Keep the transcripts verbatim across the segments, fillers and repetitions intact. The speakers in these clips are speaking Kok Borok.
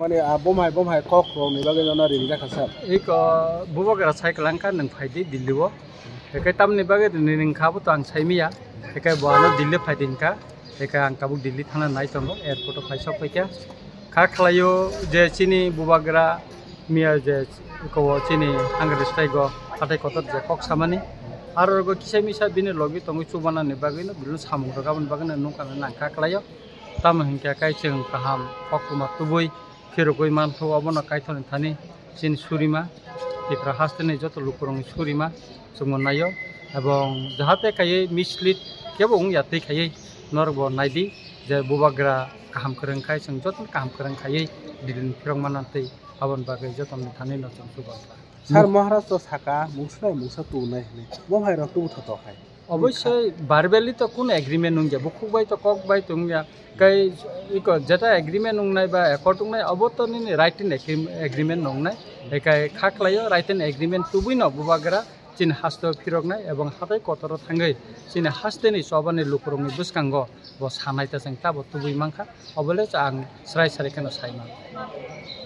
Mani, ah, bomhai, bomhai kok rokni bagwi nono ringjak kha, sir. Iko bubagra sai kwlangkha, nwng phaidi Delhi o. Hekai tamni bagwi rini wngkha, abo to ang saimiya. Hekai bo ano Delhi phaidi wngkha. Hekai ang tabuk Delhi thangna nai tongo, airport o phai sok phaikha. Kha khlaio je chini bubagra miya je iko chini hangre staigo hatai kotor je kok samani. Aro rogo kisa misa bini logi tongwi chubanani bagwino bini samung rok aboni bagwino nukha nang kha khlaio. Tamo hinkhe kai chwng kaham koktwma tubui phirogwi manthogo, obono Kaitorni thani chini surima, Tipra hasteni joto lukurokni surima chwngno naio, ebong jahate kaiwi mislead kebo wngya twi kaiwi norokbo naidi je bubagra kaham kwrwng khai chwng jotono kaham kwrwng khaiwi Delhi phirok manna twi aboni bagwi jotoni thani no chwng chubagra. Sir, Maharaj to saka mungsa nai mungsa tungnai hinwi. Bo hai rok tubu thoto khai. Obviously, verbally to kun agreement nungya, bukhuk bai to kok bai tungya. Kai iko jeta agreement nungnai ba accord nungnai, obo to nini written agreem-, agreement nungnai. Ekai kha khlaio written agreement tubui no bubagra chini haste phiroknai ebong hatai kotoro thangwi chini hasteni chobani lukurokni bwskango bo sanai ta chwng tabo tubui mankha, obole cha ang srai srai kheno sai mano.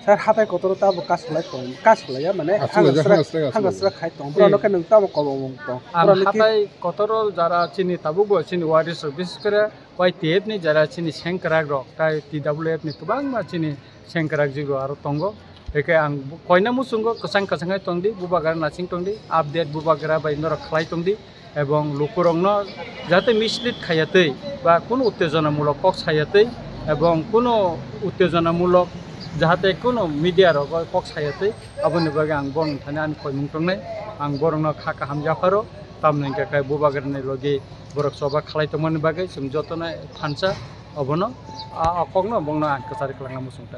Sir, hatai kotoro tabo kasulai tong, kasulaiya mane Achuk hanga laijak, sra-, hanga sra-, hanga sra khai tong. Borok Hmm. no khe nwng tamo kobong tong. Ang Borok no ki- hatai kotoro jara chini tabuk bo chini waris rok, bises kore Y T F ni jara chini sengkrak rok, tai T W F ni kwbangma chini sengkrak jik rok aro tongo. Eke ang koina muchungo kwchang kwchang hai tongdi, bubagra nasing tongdi, update bubagra bai norok khlai tongdi. Ebong lukurokno jate mislead khaiya twi ba kunu uttejonamulok kok saya twi ebong kunu uttejonamulok jahate kunu media rogo kok saya twi, aboni bagwi ang borokni thani ani koimung tongnai. Ang borokno kha kaham yapharo, tamni hwnkhe kai bubagrani logi borok choba khlai tongmani bagwi chwng jotono thansa obono, a, a kokno bongno ang kwchari kwlangna muchung ta.